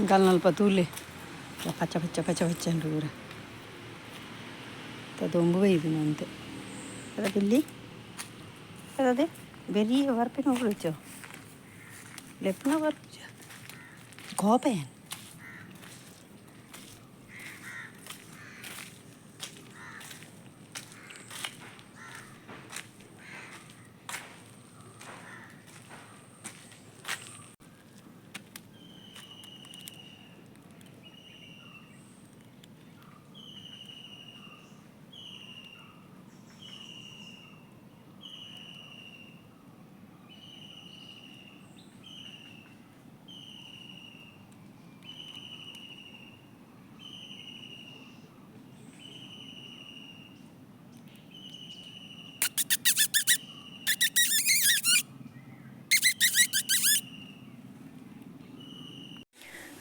ಗಲ್ನಲ್ಪ ತೂಲೆ ಪಚ್ಚ ಪಚ್ಚ ಪಚ್ಚ ಪಚ್ಚ ಉಂಡು ಪೂರ ದೊಂಬು ಬೈದಿನ ಅಂತೆ ಅದ ಬಿಲ್ಲಿ ಅದೇ ಬೆರಿಯ ಬರ್ಪಿನ ಹೋಗ್ಲುಚ್ಚೋ ಲೆಪ್ಪುನ ಬರ್ಪುಜ ಕೋಪ ಏನು.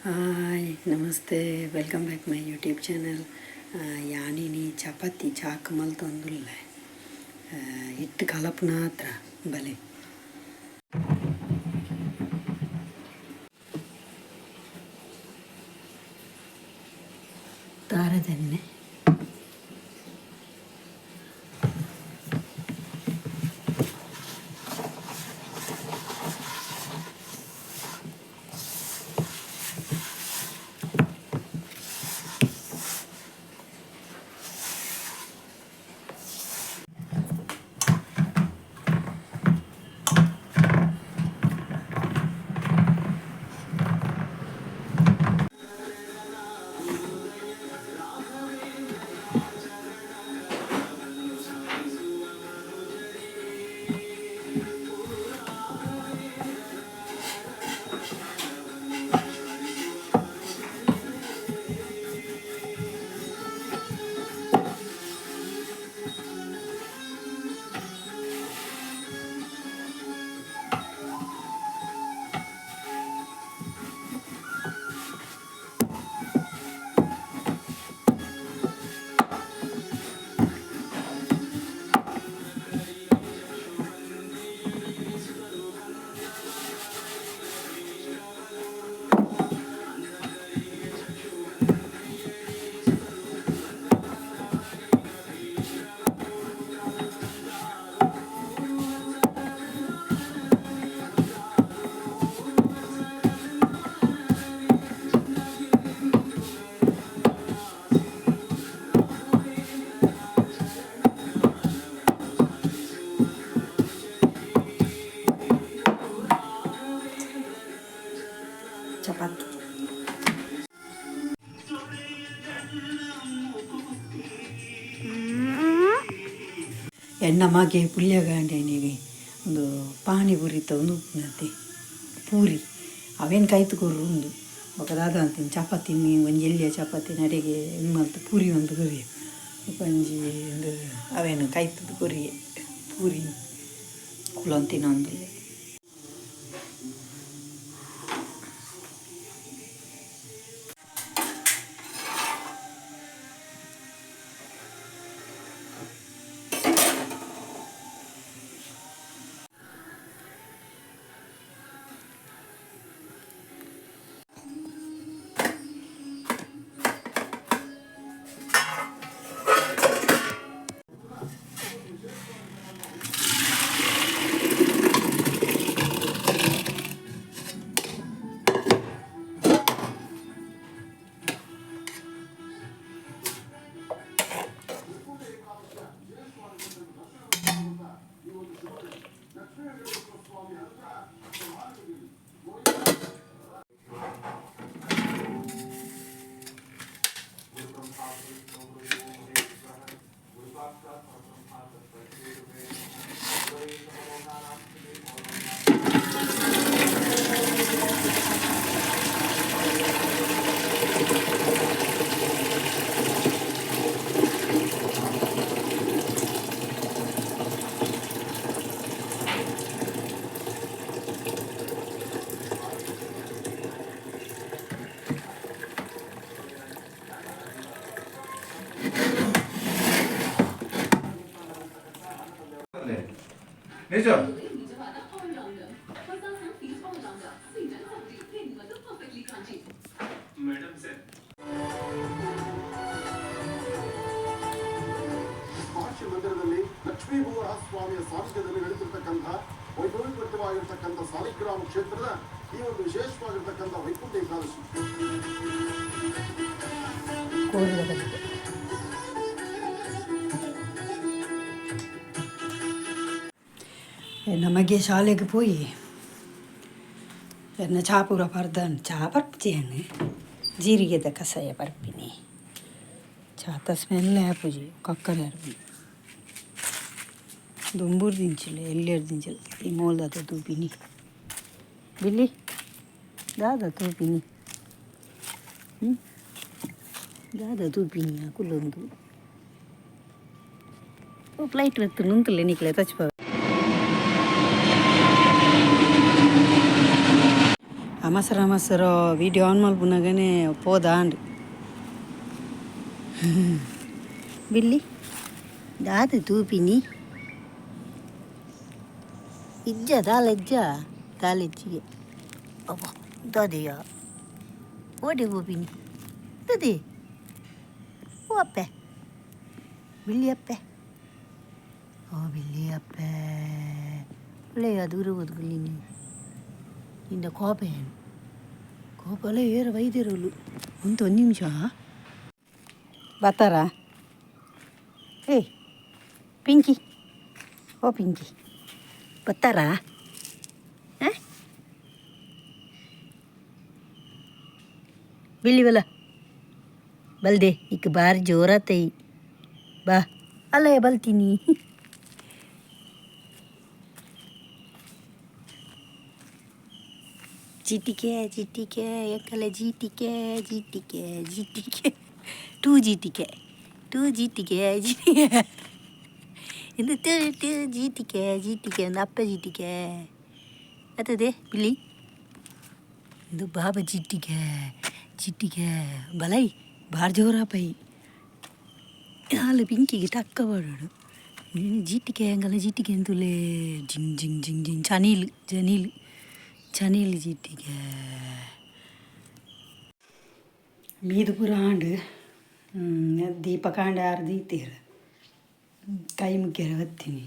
ಹಾಯ್ ನಮಸ್ತೆ, welcome back my YouTube channel. ಯಾನಿನಿ ಚಪಾತಿ ಚಾಕ್ ಮಲ್ತೊಂದುಲ್ಲೆ ಹಿಟ್ಟು ಕಲಪುನ ಹತ್ರ ಬಲೆ. ತಾರದೆಣ್ಣೆ ಚಪಾತಿ. ಎಣ್ಣ ಮಗೆ ಪುಲ್ಯಗಾಂಡೇನಿಗೆ ಒಂದು ಪಾನಿಪುರಿತ ಒಂದು ಉಪ್ಪುನತೆ ಪೂರಿ ಅವೇನು ಕೈತು ಕೊರು ಉಂದು ಬೊಕ ದಾದ ಅಂತೀನಿ ಚಪಾತಿ ಒಂಜಿ ಎಲ್ಯ ಚಪಾತಿ ನಡೆಗೆ ಇದು ಮಲ್ತ್ ಪೂರಿ ಒಂದು ಕೊರಿಯೆ ಬೊಕ ಒಂಜಿ ಒಂದು ಅವೇನು ಕೈತದ ಕೊರಿಯೆ ಪೂರಿ ಕುಲೊಂದು ತಿನ್ನೊಂದುಲ್ಲೆ. ನಿಜ. ಮೀನಾಕ್ಷಿ ಮಂದಿರದಲ್ಲಿ ಲಕ್ಷ್ಮೀ ಸ್ವಾಮಿಯ ಸಾನ್ನಿಧ್ಯದಲ್ಲಿ ನಡೆಸಿರ್ತಕ್ಕಂಥ ವೈಭವೀಕೃತವಾಗಿರ್ತಕ್ಕಂಥ ಸಾಲಿಗ್ರಾಮ ಕ್ಷೇತ್ರದ ಈ ಒಂದು ವಿಶೇಷವಾಗಿರ್ತಕ್ಕಂಥ ವೈಕುಂಠ ಏಕಾದಶಿ. ಕೋರಿದ ಬದಿಗೆ ನಮಗೆ ಶಾಲೆಗೆ ಪೋಯಿ ಎನ್ನ ಚಾ ಪೂರ ಪರ್ದನ್ ಚಾ ಪರ್ಪುಜೇನು ಜೀರಿಗೆದ ಕಷಾಯ ಪರ್ಪಿನಿ. ಚಾತ ಸ್ಮೆಲ್ ಆಪುಜಿ, ಕಕ್ಕನೆ ಅರ್ಪುಜಿ. ದುಂಬೂರು ದಿಂಚಿಲ್ಲ, ಎಲ್ಲಿಯರ್ ದಿಂಚಿಲ್ಲ. ಈ ಮೋಲ್ದಾದ ತೂಪಿನಿ ಬಿಲ್ಲಿ ದಾದ ತೂಪಿನಿ ಹ್ಞೂ ದಾದ ತೂಪಿನಿ ಕುಲ್ಲೊಂದು ಫ್ಲೈಟ್ ಬತ್ತು ನುಂತಲೆ ನಿಕ್ಲೆ ತಚ್ಪ. ಅಮಸರ ಅಮಸರ ವೀಡಿಯೋ ಆನ್ ಮಲ್ಪುನಗನೆ ಪೋದಾಂಡ್. ಬಿಲ್ಲಿ ದಾದ ತೂಪಿನಿ? ಇಜ್ಜ ದಾಲ ಇಜ್ಜ ದಾಲೆಜ್ಜಿಗೆ ಅಬ್ಬ ದಾದೆಯ ಓಡಿ ಹೋಪಿನಿ ದದೆ. ಓ ಅಪ್ಪೆ, ಬಿಲ್ಲಿ ಅಪ್ಪೆ, ಓ ಬಿಲ್ಲಿ ಅಪ್ಪೆ, ಒಳ್ಳೆಯ ದೂರ ಹೋದ್ಗುಲ್ಲಿ ನೀನು. ನಿನ್ನ ಕೋಪ ಏನು? ಕೋಪ ಅಲ್ಲ, ಏರ ವೈದ್ಯರುಲು ಒಂದು ಒಂದು ನಿಮಿಷ ಬರ್ತಾರಾ? ಏಯ್ ಪಿಂಕಿ, ಓ ಪಿಂಕಿ, ಬರ್ತಾರಾ? ಹಾಂ ಬಿಲ್ಲಿ ಬಲ ಬಲ್ದೆ ಇಕ್ ಬಾರಿ ಜೋರಾತೈ ಬಾ ಅಲ್ಲೇ ಬಲ್ತೀನಿ. ಜಿಟಿಕೆ ಜಿಟಿಕೆ ಎಕ್ಕಲೆ ಜಿಟಿಕೆ ಜಿಟಿಕೆ ಜಿಟಿಕೆ ಟೂ ಜಿಟಿಕೆ ಟೂ ಜಿಟಿಕೆ ಜಿಟಿಕೆ ಇದು ಟೂ ಟೂ ಜಿಟಿಕೆ ಜಿಟಿಕೆ ಒಂದು ಅಪ್ಪ ಜಿಟಿಕೆ ಅತ್ತದೆ ಬಿಲ್ಲಿ. ಇದು ಬಾಬಾ ಜಿಟ್ಟಿಗೆ ಜಿಟ್ಟಿಗೆ ಬಲೈ ಬಾರ್ ಜೋರ ಪೈ ಹಾಲು ಪಿಂಕಿಗೆ ಟಕ್ಕ ಬಾಡೋಡು. ನೀನು ಜಿಟ್ಟಿಗೆ ಹಂಗಲ್ಲ ಜಿಟ್ಟಿಗೆ ಅಂತಲೇ ಜಿಂಗ್ ಜಿಂಗ್ ಜಿಂಗ್ ಜಿಂಗ್ ಚನೀಲ್ ಜನೀಲ್ ಚನೀಲ್ ಜಿಟ್ಟಿಗೆ ಮೀದು ಪೂರ ಆಂಡ್ ದೀಪ ಕಾಂಡ ಆರು ದೀತೇರು ಕೈ ಮುಗ್ಯರ ಬತ್ತೀನಿ.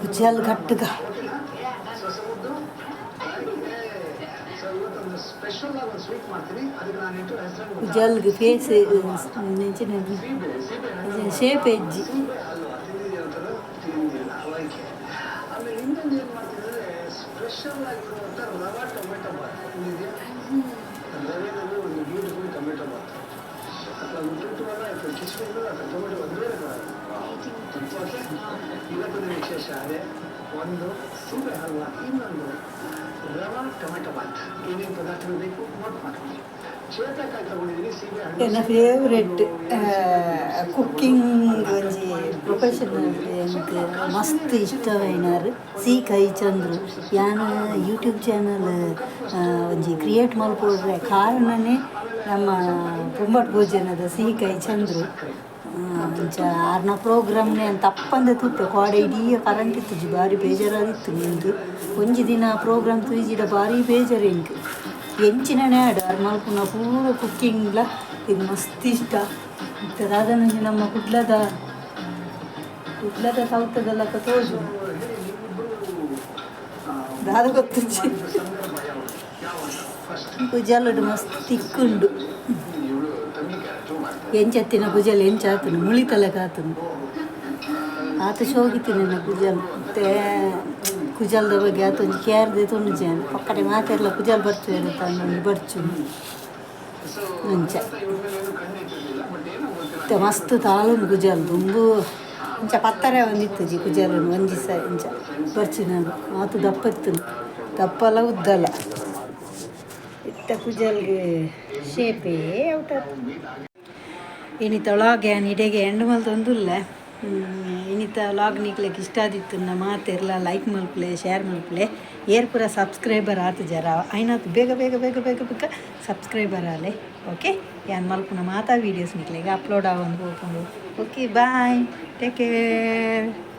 ಕುಚಲ್ ಕಟ್ಟುಗ. ಕುಜಲ್ಗ್ ಫೇಸ್ ನೆಂಚಿನ ಶೇಪ್ ಎಜ್ಜಿ. ಸ್ಪೆಷಲ್ ಆಗಿರುವಂಥ ರವಾ ಟೊಮೆಟೊ ಬಾತ್ ಇದೆಯಾ? ರವೆನಲ್ಲಿ ಒಂದು ಬ್ಯೂಟಿಫುಲ್ ಟೊಮೆಟೊ ಬಾತ್ ಅಥವಾ ಉಪ್ಪಿಟ್ಟು ಅಥವಾ ಕಿಸ್ಮಿಸ್ ಅಥವಾ ಟೊಮೆಟೊ ಬಾತ್ ಬೇರೆ ಬರೋದು. ಓಕೆ, ಇವತ್ತಿನ ವಿಶೇಷ ಅದೇ. ಒಂದು ಸೀಬೆ ಹಲ್ವಾ, ಇನ್ನೊಂದು ರವಾ ಟೊಮೆಟೊ ಬಾತ್. ಏನೇನು ಪದಾರ್ಥಗಳು ಬೇಕು ನೋಟ್ ಮಾಡ್ಕೊಳ್ಳಿ. ಚೇತಕಾಯಿ ತಗೊಂಡಿದ್ದೀನಿ, ಸೀಬೆ ಹಣ್ಣು. ಎನ್ನ ಫೇವ್ರೆಟ್ ಕುಕ್ಕಿಂಗ್ ಒಂಜಿ ಪ್ರೊಫೆಷನಲ್ ಎಂಕ್ ಮಸ್ತ್ ಇಷ್ಟವಾಯಿನಾರ್ ಸಿ ಕೈ ಚಂದ್ರು. ಯಾನ್ ಯೂಟ್ಯೂಬ್ ಚಾನಲ್ ಒಂಜಿ ಕ್ರಿಯೇಟ್ ಮಲ್ಪೊಡ್ರೆ ಕಾರಣನೇ ನಮ್ಮ ಪೊಂಬಟ್ ಭೋಜನದ ಸಿ ಕೈ ಚಂದ್ರು. ಅಂಚ ಆರ್ನ ಪ್ರೋಗ್ರಾಮ್ನೆ ತಪ್ಪಂದೆ ತೂಪೆ. ಕೋಡೆ ಇಡೀ ಕರೆಂಟ್ ಇತ್ತುಜಿ, ಭಾರಿ ಬೇಜಾರಾದಿತ್ತು. ನಿಂಗೆ ಒಂಜಿ ದಿನ ಪ್ರೋಗ್ರಾಮ್ ತೂಯಿಜಿಡ ಭಾರಿ ಬೇಜಾರು ಎಂಕ್. ಎಂಚಿನನೇ ಆಡ್ ಆರ್ ಮಲ್ಪುನ ಪೂರ ಕುಕ್ಕಿಂಗ್ಲ ಇದು ಮಸ್ತ್ ಇಷ್ಟ. ಇತ್ತೆ ದಾದನೊಂಜಿ ನಮ್ಮ ಕುಡ್ಲದ ಕುಡ್ಲದ ಸೌತದಲ್ಲಕ ತೋಜು ದಾದ ಗೊತ್ತುಜ್ಜಿ. ಕುಜಲುಡು ಮಸ್ತ್ ತಿಕ್ಕುಂಡು. ಎಂಚತ್ತಿನ ಕುಜಲ್ ಎಂಚಾತನು ಮುಳಿತಲಕ ಆತನು ಆತ ಶೋಕಿತಿನ ಕುಜಲ್. ಮತ್ತೆ ಕುಜಲ್ದ ಬಗ್ಗೆ ಆತ ಒಂಜಿ ಕೇರ್ದೆ ತೊಂಜಾನ್ ಪಕ್ಕಡೆ ಮಾತೆರ್ಲ ಕುಜಲ್ ಬರ್ಚು ತಾನು ಬರ್ಚು ಅಂಚ. ಇತ್ತೆ ಮಸ್ತ್ ತಾಳುಂಡು ಕುಜಲ್ ದುಂಬು ಇಂಚ ಪತ್ತರೆ ಒಂದಿತ್ತುಜಿ ಕುಜಲ್. ಒಂಜಿ ಸ ಇಂಚ ಬರ್ಚಿನ ಆತು ದಪ್ಪ ಇತ್ತು, ದಪ್ಪಲ ಉದ್ದಲ. ಇತ್ತ ಕುಜಲ್ಗೆ ಶೇಪೇ ಔಟ್. ಇನಿ ತೊಳಗೆ ಇಡೆಗೆ ಎಂಡು ಮಲ್ತೊಂದುಲ್ಲೆ. ಇನಿತ ವ್ಲಾಗ್ ನಿಕ್ಲೆಗ್ ಇಷ್ಟ ಆದಿತ್ತುಂಡ ಮಾತೆರ್ಲ ಲೈಕ್ ಮಲ್ಪುಲೆ, ಶೇರ್ ಮಲ್ಪುಲೆ. ಏರ್ ಪೂರ ಸಬ್ಸ್ಕ್ರೈಬರ್ ಆತುಜರ, ಐನಾತ್ ಬೇಗ ಬೇಗ ಬೇಗ ಬೇಗ ಬೇಗ ಸಬ್ಸ್ಕ್ರೈಬರ್ ಆಲೆ. ಓಕೆ, ಯಾನ್ ಮಲ್ಪುನ ಮಾತಾ ವೀಡಿಯೋಸ್ ನಿಕ್ಲೆಗ್ ಅಪ್ಲೋಡ್ ಆವೊಂದು ಪೋಪುಂಡು. Okay, bye, take care.